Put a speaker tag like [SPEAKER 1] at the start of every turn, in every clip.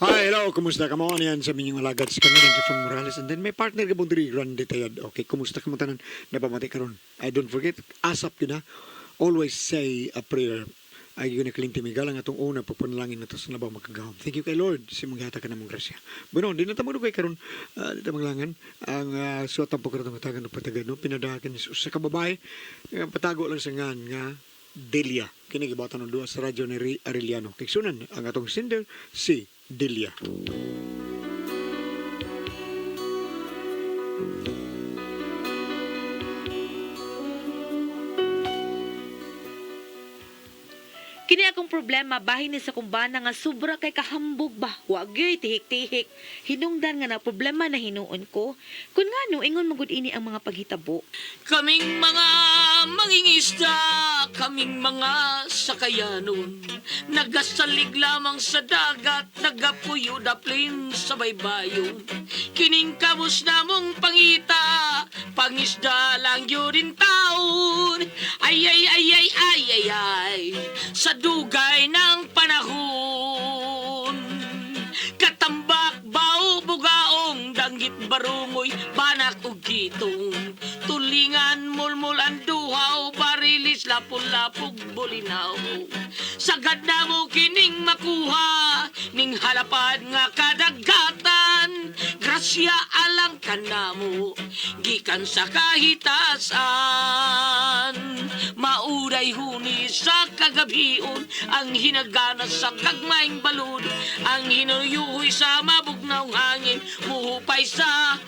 [SPEAKER 1] Hi, hello, kumusta ka mo? Ano yan sa minyong alagad sa kami ng Jeffrey Morales. And then may partner ka pong diri, Randy Tayad. Okay, kumusta ka mo tanan? Napamati karon. I don't forget, asap yun ha. Always say a prayer. Ay yun na kalimti may galang atong una pagpanalangin na to sa labaw makagahom. Thank you kay Lord sa imong gihatag ka namong grasya. Bueno, di na tamo kay karon di ta manglangan ang suwatan po karon ang tagan ng patagan no pinadakan ni sa kababae nga patago lang sa ngan nga Delia. Kini gibatan og duha sa radyo ni Ray Arellano. Kigsunan ang atong sender si Delia.
[SPEAKER 2] Kini akong problema bahin ni sa kumbana nga sobra kay kahambog ba. Wa gyud tihik-tihik. Hinungdan nga na problema na hinuon ko. Kun ngano ingon magud ini ang mga paghitabo.
[SPEAKER 3] Kaming mga mangingisda, kaming mga sakayanon, nagasalig lamang sa dagat, nagapuyo daplin sa baybayon. Kining kabus namong pangita, pangisda lang yun rin taon. Ay, ay, ay, ay, ay, ay, ay, sa dugay ng panahon. Katambak, bao, bugaong, danggit, barungoy, banak ug gitong. Tulingan, mulmul, anduhaw, barilis, lapon-lapog, bulinaw. Sagad na mo kining makuha, ning halapad nga kadagatan. Grasya alang kanamo, gikan sa kahitasan. Mauray huni sa kagabion, ang hinagana sa kagmaing balod, ang hinuyuhoy sa mabugnaw hangin, muhupay sa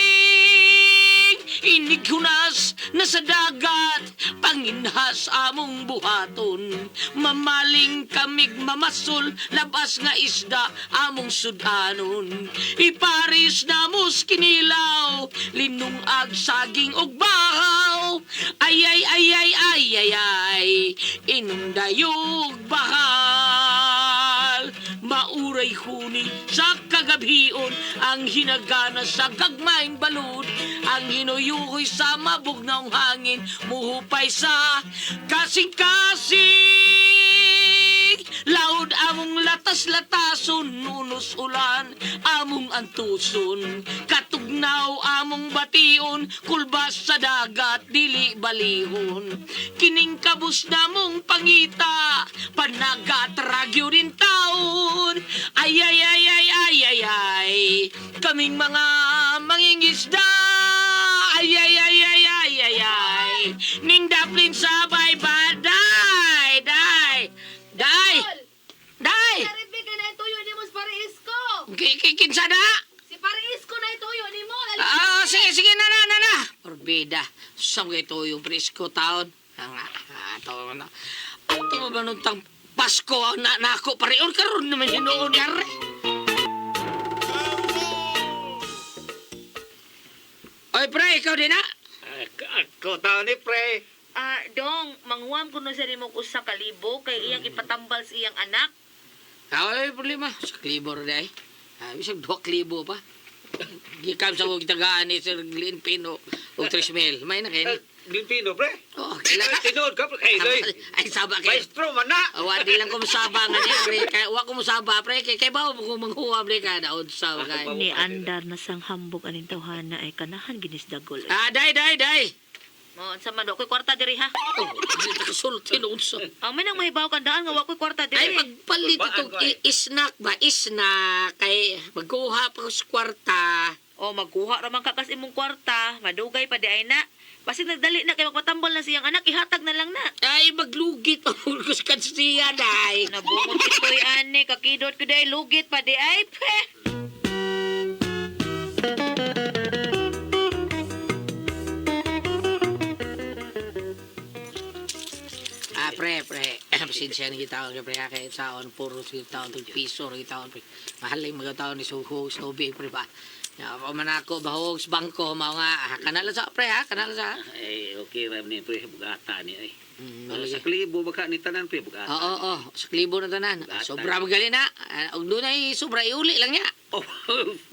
[SPEAKER 3] kasing-kasing. Inighunas na sa dagat, panginhas among buhaton. Mamaling kamig mamasol, labas nga isda among sudanon. Iparis na mus kinilaw, linungag saging ug bahaw. Ay ay ay ay ay ay ay, inundayog bahal. Mauray huni sa kagabhion, ang hinagana sa gagmaing balud, ang hinuyuhoy sa mabugnaong hangin, muhupay sa kasing-kasing. Laod among latas-latason, unos ulan, among antuson. Katugnaw among bation, kulbas sa dagat, dili balihon. Kining kabus namong pangita, panagat ragyo rin taon. Ay, ay, ay, ay, ay, ay, ay, kaming mga mangingisda. Ay, ay, ay, ay, ay, ay, ay, ning daplin sa baybay, day, day, day, day.
[SPEAKER 2] Saripig ka na ituyo ni mo sa Pariisko.
[SPEAKER 3] Kinsa na?
[SPEAKER 2] Si Pariisko na ituyo ni mo.
[SPEAKER 3] Ah, sige, sige, na, na, na, na. Porbida. Sa mga ito yung presko taon. Ang ato na. Ato ba nung tang Pasko ang na nako pareon karon naman hinuon yari. Oy, pre, ikaw din na.
[SPEAKER 4] Ako tao ni pre.
[SPEAKER 2] Ah, dong, manghuam kuno sa nimo usa ka libo kay iyang ipatambal sa iyang anak.
[SPEAKER 3] Ah, ay, problema. Sa klibo rin ay. Ah, bisag 2,000 pa. Gikan sa kong tagaan ni Sir Glenn Pino o 3 mil. May na kayo.
[SPEAKER 4] Pilipino pre.
[SPEAKER 3] Oh, kailangan.
[SPEAKER 4] Tinuod ka pre. Ay, doy.
[SPEAKER 3] Ay, saba kayo.
[SPEAKER 4] Maestro man na.
[SPEAKER 3] Awa di lang ko musaba nga niya, pre. Kaya wa ko musaba, pre. Kay kay bawo ko manghuwa, pre ka daod sa kay.
[SPEAKER 2] Ni andar na sang hambog aning tawhana ay kanahan ginis dagol.
[SPEAKER 3] Ah, day day day.
[SPEAKER 2] Mo unsa man wa koy kwarta diri ha.
[SPEAKER 3] Oh, di ta kasulti noon sa.
[SPEAKER 2] Ang may nang mahibaw kan daan nga wa koy kwarta
[SPEAKER 3] Ay
[SPEAKER 2] diri.
[SPEAKER 3] magpalit itong isnak ba isnak kay magkuha pa ko sa kwarta.
[SPEAKER 2] O magkuha ra man ka kas imong kwarta, madugay pa di ay na. Basig nagdali na kay magpatambal na siyang anak, ihatag na lang na.
[SPEAKER 3] Ay maglugit pa ko sa kansiya day.
[SPEAKER 2] Nabungod kitoy ani, kakidot ko day lugit pa di ay pe.
[SPEAKER 3] Ah, pre, pre. Pasensya na kita pre kay saon puro sa taon tig piso ra taon pre. Mahal lang mga taon ni suhog sa tubig pre ba. Ya, pa man ako bahog sa bangko mao nga ah, kanala sa pre ha, kanala sa.
[SPEAKER 4] Ay, okay ra ni pre. Bugata ni ay.
[SPEAKER 3] Mm,
[SPEAKER 4] Sa
[SPEAKER 3] malagi.
[SPEAKER 4] klibo baka ni tanan pre bugata.
[SPEAKER 3] Oo, oo, sa klibo na tanan.
[SPEAKER 4] Bata.
[SPEAKER 3] Sobra magali na. Ah, Og dunay sobra iuli lang niya.
[SPEAKER 4] Oh,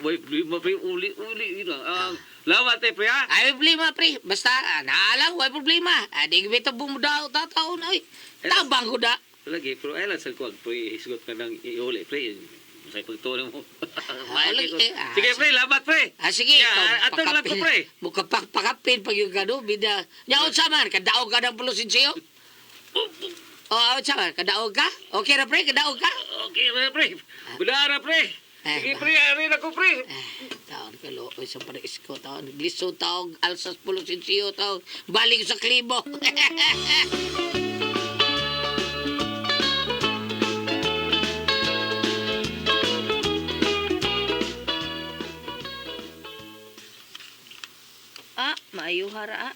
[SPEAKER 4] may problema pre. Uli, uli. Yun lang. Ah, Lawat eh pre ha.
[SPEAKER 3] Ay problema pre, basta ah, naalang way problema. Ah, di gibita bumudaw tataon ay. Tabang ko da.
[SPEAKER 4] Lagi, pero ay lang sa kuwag, pre, hisgot ka ng iuli, pre. Sa pagtulo mo.
[SPEAKER 3] Ah, lagi, ah,
[SPEAKER 4] Sige, pre, labat, pre.
[SPEAKER 3] Ah, sige,
[SPEAKER 4] Ya,
[SPEAKER 3] ikaw,
[SPEAKER 4] ato na lang ko, pre.
[SPEAKER 3] Mukapakpakapin pag yung gano, bida. Nya, unsa man, kadaog ka ng pulusin siyo? O, unsa man, kadaog ka? Okay ra, pre, kadaog ka?
[SPEAKER 4] Okay, pre, pre. Budara, pre.
[SPEAKER 3] Eh,
[SPEAKER 4] Sige, pre, arin ako, pre.
[SPEAKER 3] Eh, taon ka looy sa parisko, taon. Gliso, taon, alsas pulusin siyo, taon. Balik sa klibo.
[SPEAKER 2] Ah, maayo hara ah.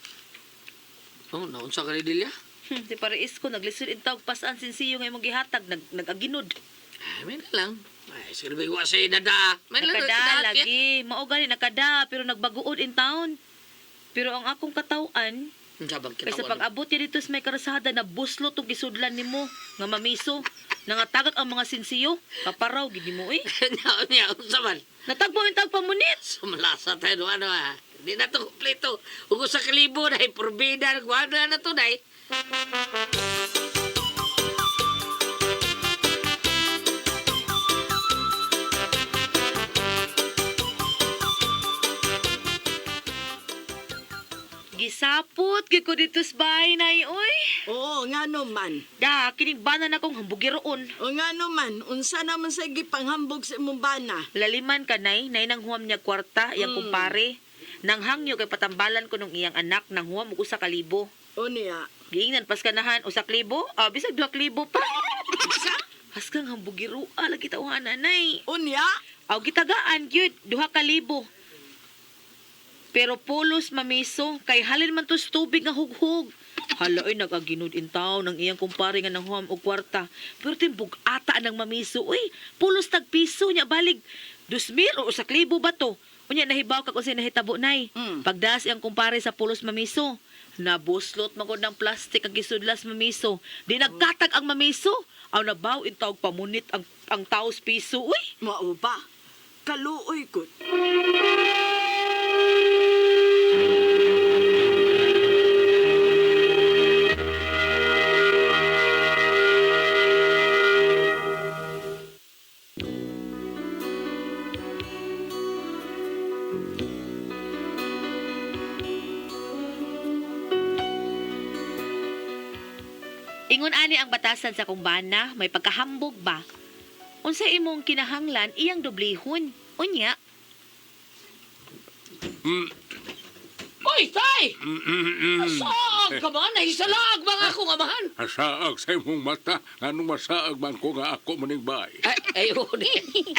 [SPEAKER 3] Oh, naunsa ka ni Delia?
[SPEAKER 2] Si Paris ko naglisod in tawag pasaan sinsiyo nga imong gihatag nag nagaginod.
[SPEAKER 3] Ay, may na lang. Ay, sige ba iwa sa inada? May na lang.
[SPEAKER 2] Nakada lagi, mao gani nakada pero nagbaguod in town. Pero ang akong katawan
[SPEAKER 3] Unsa bang
[SPEAKER 2] kaysa
[SPEAKER 3] kitawan?
[SPEAKER 2] pag-abot niya dito sa may karasada na buslo tong gisudlan nimo nga mamiso, nangatagak ang mga sinsiyo, kaparaw gid nimo eh.
[SPEAKER 3] Nya, nya, unsa man?
[SPEAKER 2] Natagpo in tawag pamunit.
[SPEAKER 3] Sumalasa tayo no, ano ah. Hindi na to kumpleto. Ug sa kalibo na porbida, guwada na to day.
[SPEAKER 2] Gisapot gyud ko dito sa bahay nay oy.
[SPEAKER 5] Oo, nga naman.
[SPEAKER 2] Da kining bana na kong hambugiroon.
[SPEAKER 5] O nga naman, unsa naman sa gipanghambog sa imong bana?
[SPEAKER 2] Laliman ka nay, nay nang huwam niya kwarta, iyang kumpare. Nang hangyo kay patambalan ko nung iyang anak nang huwam og 1,000.
[SPEAKER 5] O niya.
[SPEAKER 2] Giingnan paskanahan 1,000, ah, bisag 2,000 pa. Haskang hambugiro ah, lagi tawhan nay.
[SPEAKER 5] O niya?
[SPEAKER 2] Aw gitagaan gyud 2,000. Pero pulos mamiso kay halin man to sa tubig nga hughog. Hala ay nagaginod in town ang iyang kumpare nga nanghuam og kwarta. Pero timbog ata nang mamiso uy. Pulos tag piso nya balig 2,000 o 1,000 ba to? Unya nahibaw ka kung sa'y nahitabo nay. Pagdas iyang kumpare sa pulos mamiso. Nabuslot magod ng plastic ang gisudlas mamiso. Di nagkatag ang mamiso. Aw nabaw in tawag pamunit ang taos piso uy.
[SPEAKER 5] Mao ba? Kaluoy ko.
[SPEAKER 2] Ingon ani ang batasan sa kumbana, may pagkahambog ba? Unsa imong kinahanglan iyang doblihon. Unya,
[SPEAKER 3] Oy, tay! Saag ka man? Nahisalaag ba nga akong amahan?
[SPEAKER 6] Asaag sa imong mata, nganong masaag man ko nga ako maning bahay.
[SPEAKER 3] Ay, ay, oh, di.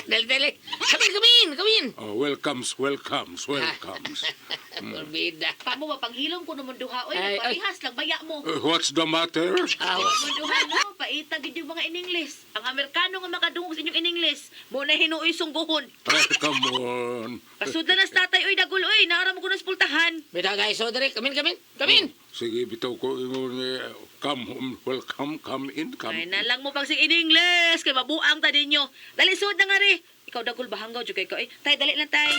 [SPEAKER 3] Dali, dali. Come in, come in, come in.
[SPEAKER 6] Oh, welcomes, welcomes, welcomes.
[SPEAKER 3] Porbida.
[SPEAKER 2] pamo ba panghilom ko naman duha oy,
[SPEAKER 3] Ay, ay.
[SPEAKER 2] parehas lang baya mo.
[SPEAKER 6] What's the matter?
[SPEAKER 3] Ah,
[SPEAKER 2] Mo duha no, paita gid yung mga in-English. Ang Amerikano nga makadungog sa inyong in-English, mo na hinuoy sungguhon.
[SPEAKER 6] Ay, come on.
[SPEAKER 2] Pasudlan na sa tatay oy dagol oy, naara mo ko na sa pultahan.
[SPEAKER 3] Bitaw guys, so dali. Come in, come in. Come in.
[SPEAKER 6] Sige, bitaw ko ingon eh, come home, welcome, come in, come
[SPEAKER 2] Ay
[SPEAKER 6] in.
[SPEAKER 2] na lang mo pag sing in-English kay mabuang ta ninyo. Dali sud na nga ri. Ikaw dagol bahanggaw jud kay ko. Eh, tay dali lang tay.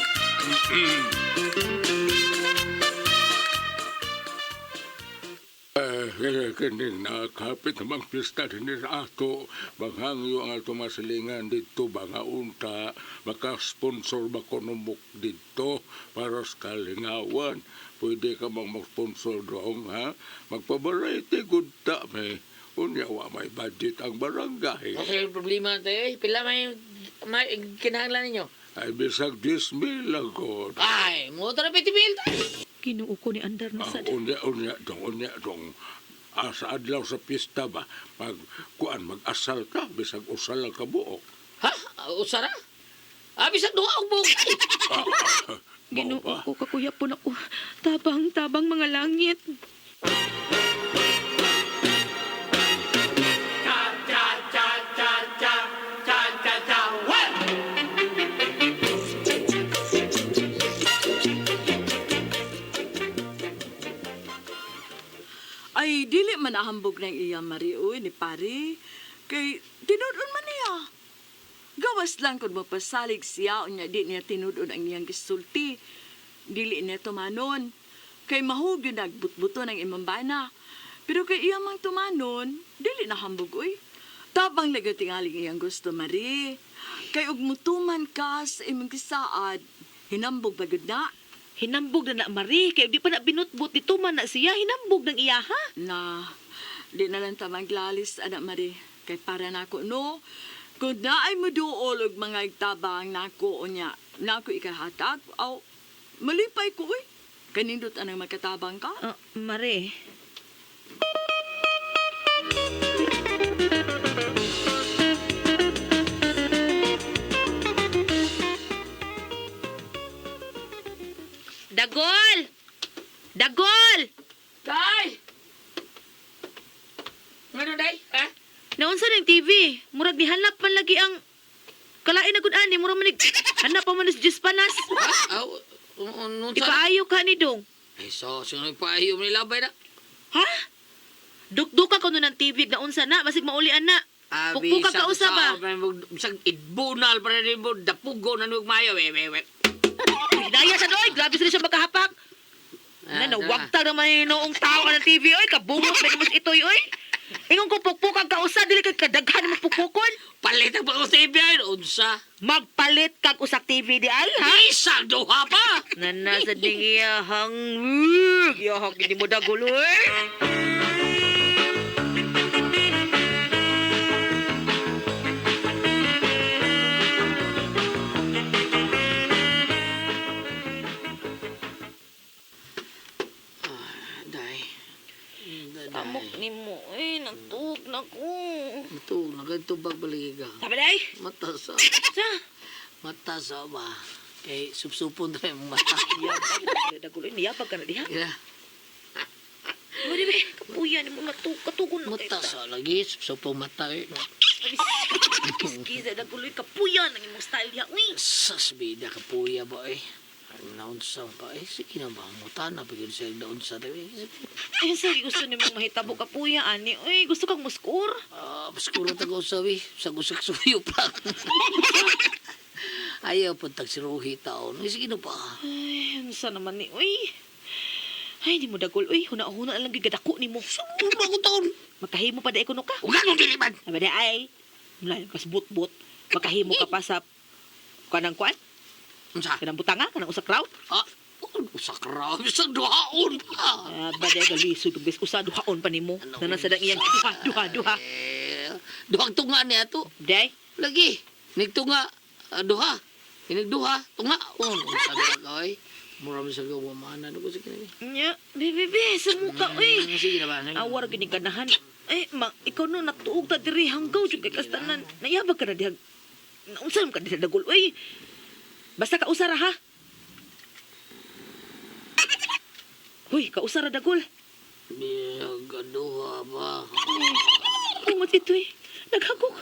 [SPEAKER 6] Eh, kining nakapit namang pista din sa ato. Banghangyo ang ato masilingan dito, banga unta, makasponsor ba ko numok dito para sa kalingawan. Pwede ka mang mag-sponsor doon, ha? Magpabarete, good ta, may. Unya, wa may budget ang barangay.
[SPEAKER 3] Kasi yung problema tayo, eh. Pila may kinahanglan ninyo?
[SPEAKER 6] Ay, bisag 10,000 agod.
[SPEAKER 3] Ay, mo tara 20 mil tayo.
[SPEAKER 2] Ginoo ko ni andar na
[SPEAKER 6] Ah,
[SPEAKER 2] sad.
[SPEAKER 6] unya, unya, dong, unya, dong. Ah, sa adlaw sa pista ba, mag, kuan, mag-asal ka, bisag usal lang ka buok.
[SPEAKER 3] Ha? Usara? Ah, bisag duha og buok.
[SPEAKER 6] Ah, ah, mao
[SPEAKER 2] Ginoo
[SPEAKER 6] ba?
[SPEAKER 2] ko kakuya po nako. Tabang tabang mga langit.
[SPEAKER 5] Ay, dili man ahambog ng iya Mari, uy, ni pare. Kay, tinud-on man niya. Gawas lang kung mapasalig siya, unya di niya tinud-on ang iyang gisulti. Dili niya tumanon. Kay mahug yun nagbutbuto ng imong bana. Pero kay iya mang tumanon, dili na hambog, uy. Tabang lagi tingaling iyang gusto, Marie. Kay og mutuman ka sa imong gisaad, hinambog ba gud na?
[SPEAKER 2] Hinambog na na Marie, kay di pa na binutbut dito man na siya, hinambog ng iya ha.
[SPEAKER 5] Na, di na lang ta maglalis, anak Marie. Kay para nako, no? Kung naay mo duol og mga igtabang nako unya, nako ikahatag, aw, malipay ko, uy. Kanindot anang makatabang ka?
[SPEAKER 2] Ah, Marie. Dagol! Dagol!
[SPEAKER 3] Day! Ngano day? Ha?
[SPEAKER 2] Naunsa ng TV? Murag nihanap man lagi ang kalain na gud ani, murag manig hanap pa man is Diyos panas.
[SPEAKER 3] Ha? Aw, unsa?
[SPEAKER 2] Ipaayo ka ni dong.
[SPEAKER 3] Ay, so, sino ipaayo mo nilabay na?
[SPEAKER 2] Ha? Dukduka ko nun ng TV na unsa na, basig maulian na. Pukpuka ka usa ba?
[SPEAKER 3] Bisag idbunal pa rin mo, dapugo na nung mayo. We, we, we.
[SPEAKER 2] Hidaya sa doy, grabe sila siya makahapak.
[SPEAKER 3] Ah,
[SPEAKER 2] Na nawagta naman noong tao ka ng TV oy, kabungos ba mo itoy oy. Ingon ko pukpukang kausa dili kay kadaghan mo pukpukon.
[SPEAKER 3] Palit ang pag TV ay, unsa.
[SPEAKER 2] Magpalit kag usak TV di ay ha.
[SPEAKER 3] Isang duha pa!
[SPEAKER 2] Nana sa dingiyahang iyahang hindi mo dagol oy.
[SPEAKER 3] Day.
[SPEAKER 2] Amok nimo eh, nagtuog na ko.
[SPEAKER 3] Ito, nagantubag baligi ka.
[SPEAKER 2] Sabi day?
[SPEAKER 3] Mata sa,
[SPEAKER 2] Sa?
[SPEAKER 3] mata sa ba? Kay supsupon na yung mata.
[SPEAKER 2] Dagol oy, niyabag ka na diha.
[SPEAKER 3] Ira,
[SPEAKER 2] Wala be, kapuya nimo natug katugon na
[SPEAKER 3] mata sa lagi, supsupon mata. Eh.
[SPEAKER 2] Kiskisa dagol oy, kapuya nang imong style diha uy.
[SPEAKER 3] Sas, bida ka puya ba eh. Naunsa ka eh. Sige na ba, muta na, pagin siya naunsa. Eh,
[SPEAKER 2] Ay, sige, gusto ni mong mahitabo ka puya, ani. Uy, gusto kang muskur.
[SPEAKER 3] Ah, paskuro tago sabi, sa gusak suyo pa. Ayaw po tagsiruhi taon. Eh, sige na ba?
[SPEAKER 2] Ay, ano sa naman ni, uy. Ay, di mo dagol, uy. Huna-huna lang gigadako ni mo.
[SPEAKER 3] Sumuro ko taon.
[SPEAKER 2] Makahimo pa da kuno ka.
[SPEAKER 3] Huwag nung diliman.
[SPEAKER 2] Aba di ay. Wala, kas but-but. Makahimo ka pa sa kanang kuan,
[SPEAKER 3] Unsa?
[SPEAKER 2] kanang butanga, kanang usak raw.
[SPEAKER 3] Ah, usak raw. Bisag duhaon pa.
[SPEAKER 2] Aba di ay galisod, bis usa duhaon pa nimo.
[SPEAKER 3] Ano,
[SPEAKER 2] Nana sa dang iyang duha, duha, duha.
[SPEAKER 3] Eh, duhang tunga niya to.
[SPEAKER 2] Di ay.
[SPEAKER 3] Lagi. Nigtunga, ah, duha. Inigduha, tunga. Oh, unsa ba ka oy? Mura mo sa gawa mana ko sige na.
[SPEAKER 2] Nya, be, be, be, sa muka, uy.
[SPEAKER 3] Sige na ba? Sige na.
[SPEAKER 2] Awar gini ganahan. Eh, ma, ikaw no natuog ta diri hanggaw jud kay kastanan. Nayabag ka na diha. Naunsa man ka diha dagol oy. Basta kausara ha. Huy, kausara dagol.
[SPEAKER 3] Biag, duha ba?
[SPEAKER 2] Tungod ito eh. Naghagok.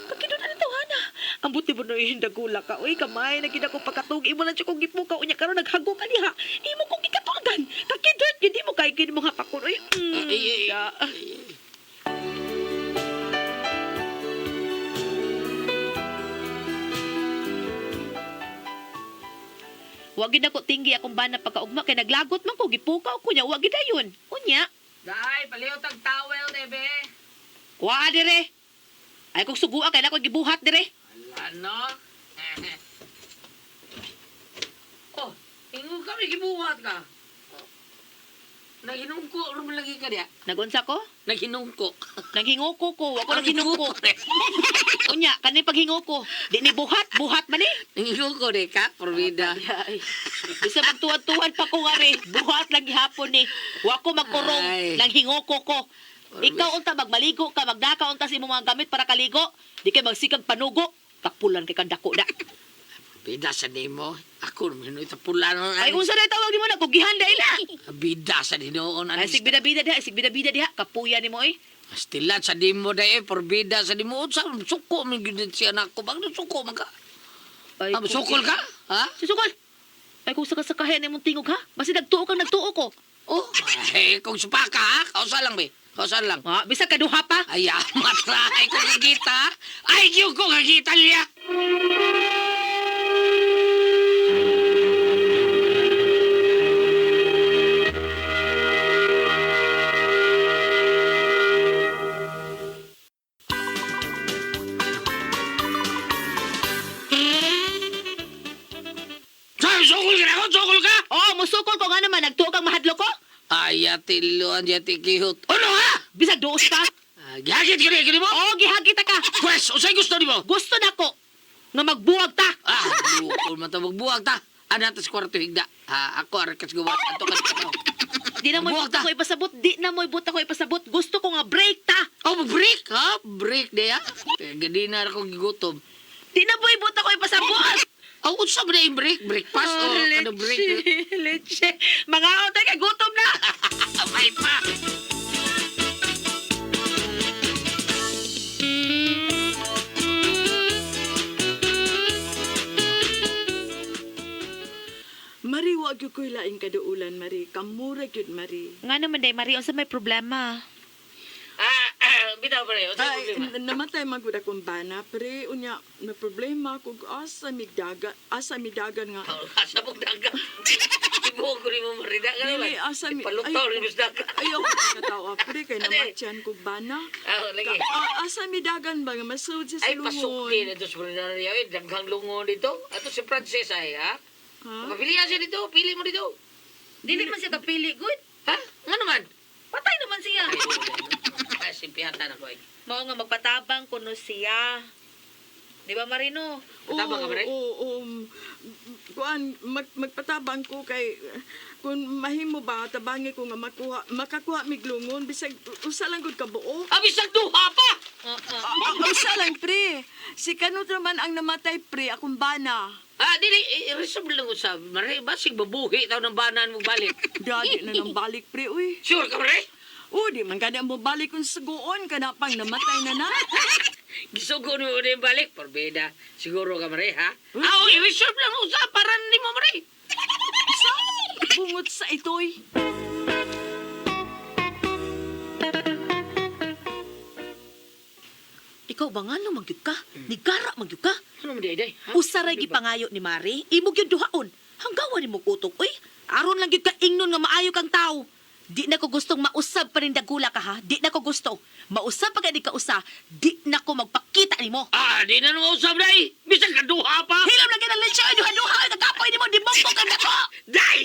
[SPEAKER 2] Kakido na nito, hana. Ang buti mo na yung dagula ka. Uy, kamay, nagina ko pagkatug. Imo lang siya kong gipukaw. Unya, karon naghagok ka niya. Imo kong gikatulgan. Kakidot, hindi mo kay gini mo hapakon. Uy,
[SPEAKER 3] Ay, ay, ay.
[SPEAKER 2] da. Wa gid ako tinggi akong bana pagkaugma kay naglagot man ko gipukaw ko niya wa gid dayon. Unya,
[SPEAKER 3] Day, palihot ang towel, bebe.
[SPEAKER 2] wa dire. Ay kung sugua kay nako gibuhat dire.
[SPEAKER 3] Ala, no? Oh, ingon kami, gibuhat ka. Oh. Naghinungko, ano man lagi ka diya?
[SPEAKER 2] Nagunsa ko?
[SPEAKER 3] Naghinungko.
[SPEAKER 2] Naghinguko ko, wa ko naghinungko. Unya, kani paghinguko, di ni buhat, buhat man ni.
[SPEAKER 3] Naghinungko de ka, Provida.
[SPEAKER 2] Ay, Bisa magtuwad-tuwad pa ko nga re, buhat lang gihapon ni. Wa ko magkurong,
[SPEAKER 3] Ay.
[SPEAKER 2] nanghinguko ko. Ikaw unta magmaligo ka, magdaka unta sa imong mga gamit para kaligo, di kay magsikag panugo. Kapulan kay kandako da.
[SPEAKER 3] Bida sa nimo. Ako naman ito pula na.
[SPEAKER 2] Ay unsa na tawag nimo na kugihan dai na.
[SPEAKER 3] Bida sa dinoon.
[SPEAKER 2] Ay sig bida-bida diha, sig bida-bida diha, kapuya nimo oy.
[SPEAKER 3] Astilan sa dimo dai, porbida sa dimo. Unsa suko man gyud siya nako. Bang suko man ka?
[SPEAKER 2] Ay,
[SPEAKER 3] Ah, sukol ka? Ha?
[SPEAKER 2] Susukol. Ay kung sakasakahan imong tingog ha, basi nagtuo kang nagtuo ko.
[SPEAKER 3] Oh, ay, kung supaka ha? Kausa lang be. Kausa lang.
[SPEAKER 2] Ha, bisag kaduha pa.
[SPEAKER 3] Ay, matra. Ay, kung kagita. Ay, yung kung kagita niya.
[SPEAKER 2] Musukol ko nga naman nagtuo kang mahadlok ko.
[SPEAKER 3] Ay, ati Luan, ati Kihot. Ano ha?
[SPEAKER 2] Bisag duos pa.
[SPEAKER 3] Ah, gihagit ka ni mo?
[SPEAKER 2] Oo, gihagit ta ka.
[SPEAKER 3] Pwes, unsay gusto nimo?
[SPEAKER 2] Gusto nako nga magbuwag ta.
[SPEAKER 3] Ah, lukol man ta magbuwag ta. Ana ta sa kwarto higda. Ah, ako ara kas gawas. Ato ka dito.
[SPEAKER 2] Di na mo'y
[SPEAKER 3] Magbuwag
[SPEAKER 2] buta
[SPEAKER 3] ta.
[SPEAKER 2] ko ipasabot, di na mo'y buta ko ipasabot. Gusto ko nga break ta.
[SPEAKER 3] Oh, mag-break, ha? Break di ha? Gadi na ako gigutom.
[SPEAKER 2] Di na mo'y buta ko ipasabot.
[SPEAKER 3] Oh, unsa ba na yung break? Breakfast o ano break?
[SPEAKER 2] Leche. Mga otay kay gutom na.
[SPEAKER 3] May pa.
[SPEAKER 5] Mari, wag gyud ko'y laing kaduulan, Mari. Kamura gyud, Mari.
[SPEAKER 2] Nga naman day Marie, unsa may problema?
[SPEAKER 3] Ah, ah, bitaw pa rin. Unsa
[SPEAKER 5] Ay,
[SPEAKER 3] problema?
[SPEAKER 5] namatay man gud akong bana, pre. Unya, may problema kung asa migdaga, asa midagan nga.
[SPEAKER 3] Oh, Asa mong dagat. Ibuo ko rin mo marida.
[SPEAKER 5] Dili, asa mi...
[SPEAKER 3] Palutaw rin mo sa dagat.
[SPEAKER 5] Ayaw ko katawa, pre, kay namatyan kog bana.
[SPEAKER 3] Ah, lagi.
[SPEAKER 5] Ah, asa midagan ba nga masud siya sa
[SPEAKER 3] Ay, pasok
[SPEAKER 5] lungon.
[SPEAKER 3] din ito sa Bernardo. Ay, daghang lungon dito. Ato si Francis ay, ha?
[SPEAKER 5] Ha?
[SPEAKER 3] Papilihan siya dito. Pili mo dito.
[SPEAKER 2] Dili man siya kapili, good.
[SPEAKER 3] Ha? Nga naman?
[SPEAKER 2] Patay naman siya.
[SPEAKER 3] Ay, ay, simpiyata na ko ay.
[SPEAKER 2] Mao nga magpatabang kuno siya. Di ba Marino?
[SPEAKER 3] Patabang ka ba rin?
[SPEAKER 5] Oo, oo. Kuan, magpatabang ko kay kung mahimo ba tabangi ko nga makuha makakuha miglungon bisag usa lang gud ka buo.
[SPEAKER 3] Ah, bisag duha pa!
[SPEAKER 2] Oo.
[SPEAKER 5] Ah, usa lang pre. Si kanot naman ang namatay pre akong bana.
[SPEAKER 3] Ah, dili, i-resolve lang usab. Mare, basig babuhi taw ng banan mo balik.
[SPEAKER 5] Dadi na nang balik pre uy.
[SPEAKER 3] Sure ka, mare?
[SPEAKER 5] O di man gani mo balik kung sugoon kana pang namatay na na.
[SPEAKER 3] Gisugo ni mo na yung balik. Porbeda. Siguro ka, mare, ha? Ah, oh, i-resolve lang usab para ni mo, mare.
[SPEAKER 5] Sa bungot sa itoy.
[SPEAKER 2] Ikaw ba nga no magyud ka? Nigara magyud ka?
[SPEAKER 3] Ano mo di, day? Ha?
[SPEAKER 2] Usaray gipangayo ni Mari, imo gyud duhaon. Hanggawa nimo utok oy. Aron lang gyud ka ingnon nga maayo kang tao. Di na ko gustong mausab pa rin dagula ka ha. Di na ko gusto. Mausab pa ka di ka usa, di na ko magpakita nimo.
[SPEAKER 3] Ah, di na nung usab, day. Bisag ka duha pa.
[SPEAKER 2] Hilom lang gyud ang lechon, ay duha-duha ay kagapoy nimo di mongko kag dako.
[SPEAKER 3] Day!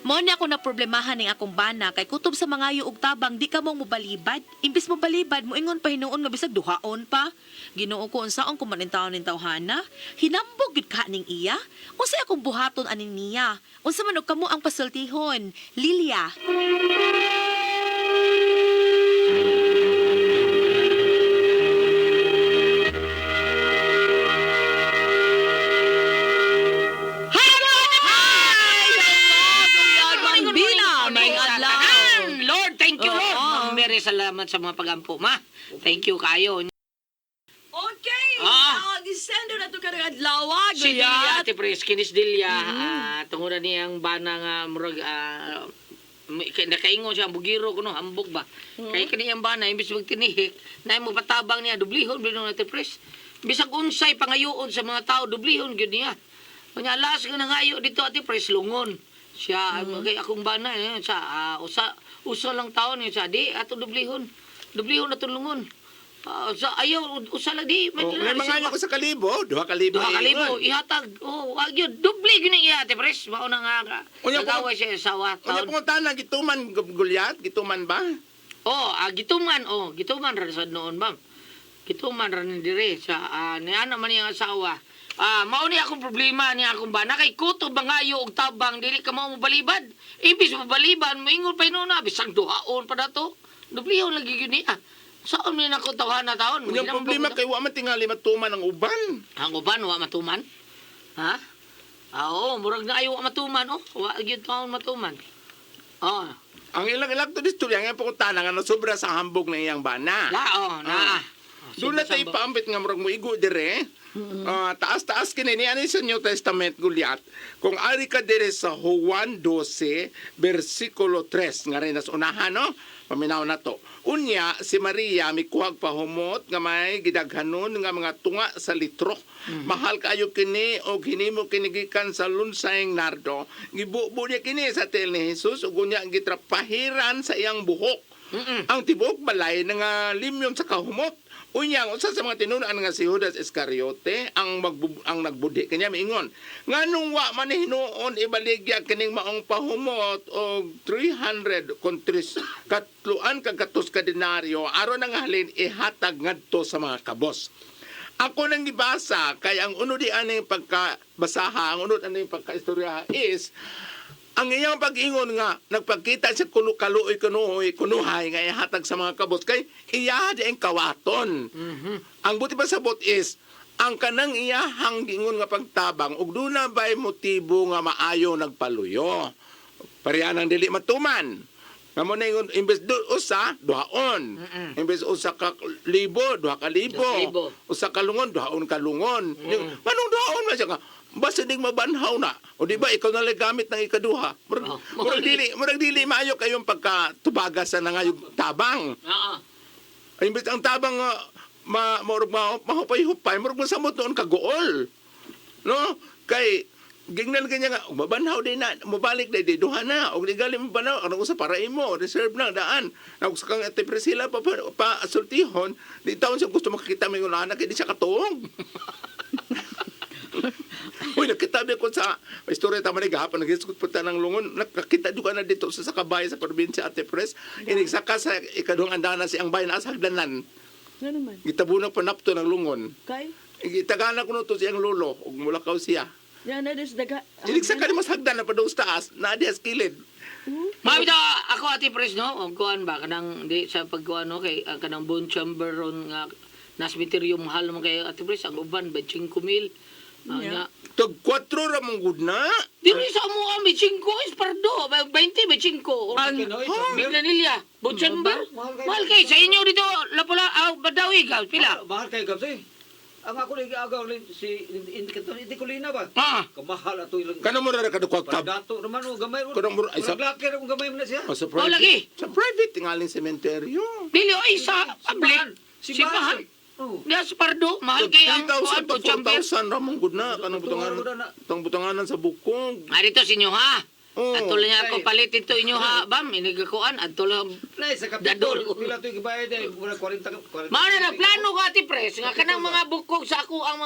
[SPEAKER 2] Mao ni ako na problemahan ning akong bana kay kutob sa mga og tabang di ka mo mobalibad. Imbis mo balibad moingon pa hinuon nga bisag duhaon pa. Ginoo ko unsaon ko man intawon ning tawhana. Hinambog gid ka ning iya. Unsay akong buhaton aning niya? Unsa man og kamo ang pasultihon? Lilia.
[SPEAKER 5] Bambina, may adlaw.
[SPEAKER 3] Lord, thank you, Lord.
[SPEAKER 5] Oo.
[SPEAKER 3] Ma'am Mary, salamat sa mga pagampo, ma. Thank you kayo.
[SPEAKER 5] Okay.
[SPEAKER 3] Ah.
[SPEAKER 5] Ah, gisendo na to karang adlaw, ah,
[SPEAKER 3] Si Delia,
[SPEAKER 5] guyat.
[SPEAKER 3] Ate Pres, kinis Delia, tungod na niyang bana nga murag nakaingon siya bugiro kuno hambog ba. Kay kaniyang bana imbis magtinihik, na mo patabang niya dublihon binon Ate Pres. Bisag unsay pangayoon sa mga tao dublihon gyud niya. Unya las nga nangayo dito Ate Pres lungon. Siya kay akong bana eh, sa usa usa lang taon niya sa di ato dublihon. Dublihon ato lungon. Ah, sa ayaw usa lang di
[SPEAKER 7] Oh, may mga ko sa kalibo, 2,000.
[SPEAKER 3] 2,000 ihatag. Oh, wag yun. Doble gyud ang iya, Ate Pres. Mao na nga ka.
[SPEAKER 7] Unya,
[SPEAKER 3] Nagaway siya sa asawa.
[SPEAKER 7] Unya
[SPEAKER 3] Taon.
[SPEAKER 7] punta na gituman gulyat, gituman ba?
[SPEAKER 3] Oh, gituman oh, gituman ra sad noon, ma'am. Gituman ra ni dire sa niana man niyang asawa. Ah, mao ni akong problema ni akong bana kay kutob mangayo og tabang dili ka mao mobalibad. Imbis mobaliban moingon pa inuna bisag duhaon pa dato. Dublihon lagi gyud niya. Saan man ako tawhana taon?
[SPEAKER 7] Unya ang problema kay wa man tingali matuman ang uban.
[SPEAKER 3] Ang uban wa matuman? Ha? Ah, oo, murag na ayo wa matuman oh. Wa gyud taon matuman. Oh,
[SPEAKER 7] Ang ilang ilang to disturya nga punta na nga nasobra sa hambog ng iyang bana.
[SPEAKER 3] la oh, na.
[SPEAKER 7] Ah. Doon na tayo paambit nga murag mo igo dire. Ah, taas-taas kini ni ano sa New Testament gulyat. Kung ari ka dire sa Juan 12 bersikulo 3 nga rin nas unahan no. Paminaw na to. Unya si Maria mikuhag pahumot nga may gidaghanon nga mga tunga sa litro. Mahal kayo kini og hinimo kini gikan sa lunsayng nardo. Gibubo niya kini sa tiil ni Jesus ug unya gitrapahiran sa iyang buhok. Ang tibuok balay nga limyon sa kahumot. Unya usa sa mga tinunan nga si Judas Iscariote ang ang nagbudhi kanya miingon, nganong wa man hinuon ibaligya kining maong pahumot og 300 kon tres katluan kag katos ka denaryo aron ang halin ihatag ngadto sa mga kabos. Ako nang gibasa kay ang unod di aning pagkabasaha, ang unod aning pagkaistorya is ang iyang pag-ingon nga nagpakita sa kulo kaluoy kunuhoy kunuhay nga ihatag sa mga kabos kay iya di ang kawaton. Ang buti pa sabot is ang kanang iyahang giingon nga pagtabang ug duna bay motibo nga maayo nagpaluyo. Pareha nang dili matuman. Nga mo na ingon, imbes do, usa, duhaon. Imbes usa ka libo, duha ka libo.
[SPEAKER 3] Duha ka libo.
[SPEAKER 7] Usa ka lungon, duhaon ka lungon. Manong duhaon man siya nga? Basta ding mabanhaw na. O di ba ikaw na lang gamit ng ikaduha. Murag,
[SPEAKER 3] Oh.
[SPEAKER 7] murag dili maayo kayong pagkatubaga sa nangayog tabang.
[SPEAKER 3] Oo.
[SPEAKER 7] Ay, imbes ang tabang ma murag ma, mahupay-hupay, murag masamot noon kagool. No? Kay gingnan kanya nga mabanhaw din na, mobalik na di duha na, og di gali mabanhaw, ang usa para imo, reserve na daan. Nag sa kang Ate Priscilla pa, pa, pa sultihon, di taon siya gusto makakita may anak, di siya katuong. Uy, nakita ko sa istorya tama ni gahapon naghisgot po ta ng lungon. Nakakita jud ka na dito sa Sakabay sa probinsya Ate Pres. Inigsaka sa ikaduhang andana si ang bayan asa hagdanan.
[SPEAKER 5] Nga naman.
[SPEAKER 7] Gitabunan pa napto ng lungon.
[SPEAKER 5] Kay,
[SPEAKER 7] Gitagana ko to siyang lolo ug mulakaw siya.
[SPEAKER 5] yan na des daga.
[SPEAKER 7] Inigsaka ni mas hagdan na padung sa taas, na diha sa kilid.
[SPEAKER 3] Mami daw, ako Ate Pres, no? O kuan ba kanang di sa pagkuan no kay ang kanang bone chamber ron nga nasmiterium mahal man kay Ate Pres ang uban 25 mil. Ah,
[SPEAKER 5] Yeah.
[SPEAKER 3] nga.
[SPEAKER 7] Tag 4 ra mong gud na.
[SPEAKER 3] Diri sa amo ang 25 is pardo, 20 25. Ang Biglanilya, bone chamber. Mahal kay sa inyo dito Lapola, ah, Badawi ka pila.
[SPEAKER 4] Mahal kayo, Gabs, eh. Ang ako lang agaw si hindi ko lina ba?
[SPEAKER 3] Ah.
[SPEAKER 4] Kamahal ato ilang.
[SPEAKER 7] Kano mo ra kadukwag tab.
[SPEAKER 4] Dato naman o gamay.
[SPEAKER 7] Kanang mura- ay, sa-
[SPEAKER 4] Murag laki ra kung gamay mo na siya.
[SPEAKER 7] Oh, sa
[SPEAKER 3] Oh,
[SPEAKER 7] private.
[SPEAKER 3] lagi.
[SPEAKER 7] Sa private tingaling sementeryo.
[SPEAKER 3] Dili oy sa public. Simbahan.
[SPEAKER 4] Oh.
[SPEAKER 3] Diya sa Pardo, mahal
[SPEAKER 7] Tag
[SPEAKER 3] kay ang
[SPEAKER 7] 3,000
[SPEAKER 3] kuan
[SPEAKER 7] to
[SPEAKER 3] bone chamber.
[SPEAKER 7] 4,000 ra mong gud na kanang butanganan. Tang butanganan sa bukog.
[SPEAKER 3] Ah, dito sa inyo ha.
[SPEAKER 7] Oh.
[SPEAKER 3] Ato lang ako palit ito inyo ha, bam, inigakuan ato lang.
[SPEAKER 4] Nay sa
[SPEAKER 3] Dadol.
[SPEAKER 4] kapitol. Pila to gibayad eh, murag 40 40.
[SPEAKER 3] Mao na plano ko Ate Pres nga kanang mga bukog sa ako ang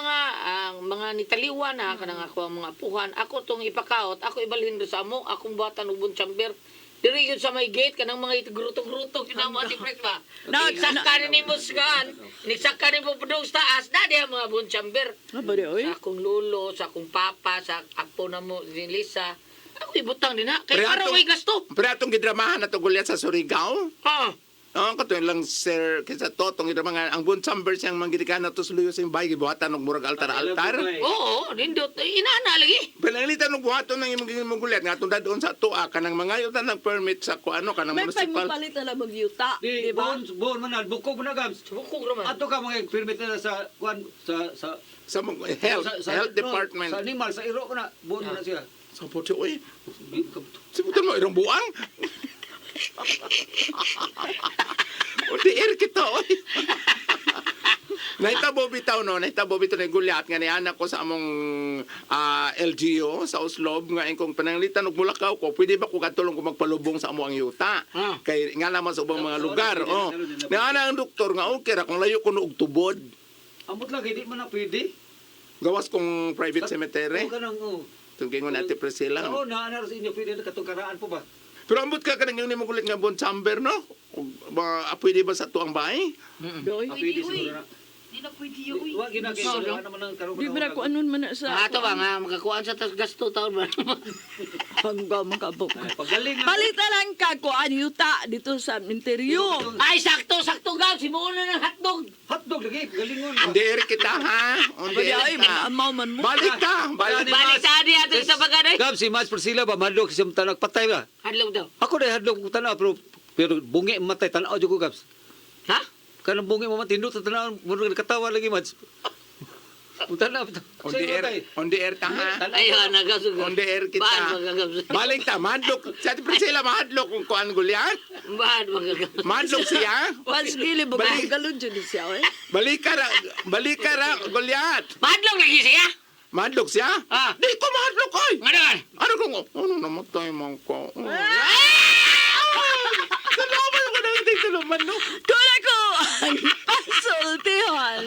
[SPEAKER 3] mga nitaliwan ha, kanang ako ang mga apuhan, ako tong ipakaot, ako ibalhin do sa amo, akong buhatan og bone chamber. Diri yun sa may gate kanang mga gruto-gruto kinamo Ate Pres ba. Nagsaka ni nimo skaan, nagsaka ni mo padung sa taas, na diha mga bone chamber.
[SPEAKER 5] Ah, ba di, oy?
[SPEAKER 3] Sa akong lolo, sa akong papa, sa apo na mo si Lisa. Ako ibutang din ha. Kay
[SPEAKER 7] Pero
[SPEAKER 3] para
[SPEAKER 7] atong-
[SPEAKER 3] way gasto.
[SPEAKER 7] Pero atong gidramahan na to gulyat sa Surigao.
[SPEAKER 3] Ah.
[SPEAKER 7] Oo, kato lang sir kaysa totong gidramahan ang bone chamber siyang manggidikan na to sa luyo sa bay gibuhatan og murag altar-altar.
[SPEAKER 3] Oo, nindot. Inana lagi.
[SPEAKER 7] Pananglitan og buhaton ng imong imong gulyat nga atong dadon sa tuwa kanang mangayo ta ng permit sa kuano kanang
[SPEAKER 5] May
[SPEAKER 7] municipal.
[SPEAKER 5] pagpalit na lang magyuta,
[SPEAKER 4] Di
[SPEAKER 5] di ba?
[SPEAKER 4] bon bon man na bukog man na Gabs.
[SPEAKER 3] Bukog raman.
[SPEAKER 4] Ato ka mga permit na sa kuan sa sa
[SPEAKER 7] Sa health
[SPEAKER 4] sa,
[SPEAKER 7] health
[SPEAKER 4] no,
[SPEAKER 7] department.
[SPEAKER 4] Sa animal sa iro na bon na siya.
[SPEAKER 7] Sa puti oy. Sibutan mo irong buang. O di air kita oy. Nahitabo bitaw no, nahitabo bitaw ni gulyat nga ni anak ko sa among LGU sa Oslob nga ingkong pananglitan og mulakaw ko, pwede ba ko katulong ko magpalubong sa amo ang yuta?
[SPEAKER 3] Ah.
[SPEAKER 7] Kay nga naman sa ubang mga
[SPEAKER 4] Sa-
[SPEAKER 7] lugar,
[SPEAKER 4] sa-
[SPEAKER 7] oh. Ni ana ang doktor nga okay ra kung layo ko og tubod.
[SPEAKER 4] Amot lang kay di man na pwede.
[SPEAKER 7] Gawas kong private cemetery.
[SPEAKER 4] Oo, kanang oh.
[SPEAKER 7] Tungkingon Ate Priscilla.
[SPEAKER 4] Oo, na ana sa inyo pwede na katong karaan po ba?
[SPEAKER 7] Pero ambot ka kanang yung gulit nga bon chamber no? O, ba, pwede ba sa tuang bahay?
[SPEAKER 5] Doy.
[SPEAKER 4] Ah, pwede siguro na.
[SPEAKER 2] Di na pwede yun.
[SPEAKER 4] Wa gina kay
[SPEAKER 3] No, no.
[SPEAKER 4] wala naman ang karon.
[SPEAKER 5] Di ba na kung anon man na sa...
[SPEAKER 3] Ato ba nga makakuan sa tas gasto taon ba?
[SPEAKER 5] Hanggang makabok.
[SPEAKER 4] Pagaling na.
[SPEAKER 5] Palit na lang ka kuan yuta dito sa interior.
[SPEAKER 3] Ay sakto sakto gab simuon na ng hotdog.
[SPEAKER 4] Hotdog lagi galingon.
[SPEAKER 7] On the air kita ha? On the
[SPEAKER 5] Ba di
[SPEAKER 7] air
[SPEAKER 5] ay,
[SPEAKER 7] kita.
[SPEAKER 5] amaw man mo.
[SPEAKER 7] Balik ka! Balik.
[SPEAKER 3] Balik sa adi ato sa pagkaday.
[SPEAKER 4] Gab si Mas Priscilla ba madlok siya tanak patay ba?
[SPEAKER 3] Hadlok daw.
[SPEAKER 4] Ako dai hadlok ko tanaw pero pero bungi matay tanaw jud ko Gabs.
[SPEAKER 3] Ha?
[SPEAKER 4] Kanang bungi mo matindot sa tanaw mo katawa lagi Mads. Tanaw.
[SPEAKER 7] On the air, on the air ta ha?
[SPEAKER 3] Ayun nagasugo.
[SPEAKER 7] On the air kita.
[SPEAKER 3] Baan magagabs.
[SPEAKER 7] Balik ta, madlok. Sa Ate Priscilla, mahadlok kung kuan gulyan.
[SPEAKER 3] Baan magagabs.
[SPEAKER 7] Madlok siya.
[SPEAKER 5] Pas gili mo
[SPEAKER 7] Balik.
[SPEAKER 5] galon jud siya eh.
[SPEAKER 7] Balik ka ra, balik ka ra, gulyat.
[SPEAKER 3] Mahadlok lagi siya.
[SPEAKER 7] Madlok siya?
[SPEAKER 3] Ah.
[SPEAKER 7] Di ko mahadlok oy.
[SPEAKER 3] Nga naman.
[SPEAKER 7] Ano kung, ano namatay man ko. Salamat ko ng man no.
[SPEAKER 5] Tula ko ang pasultihan.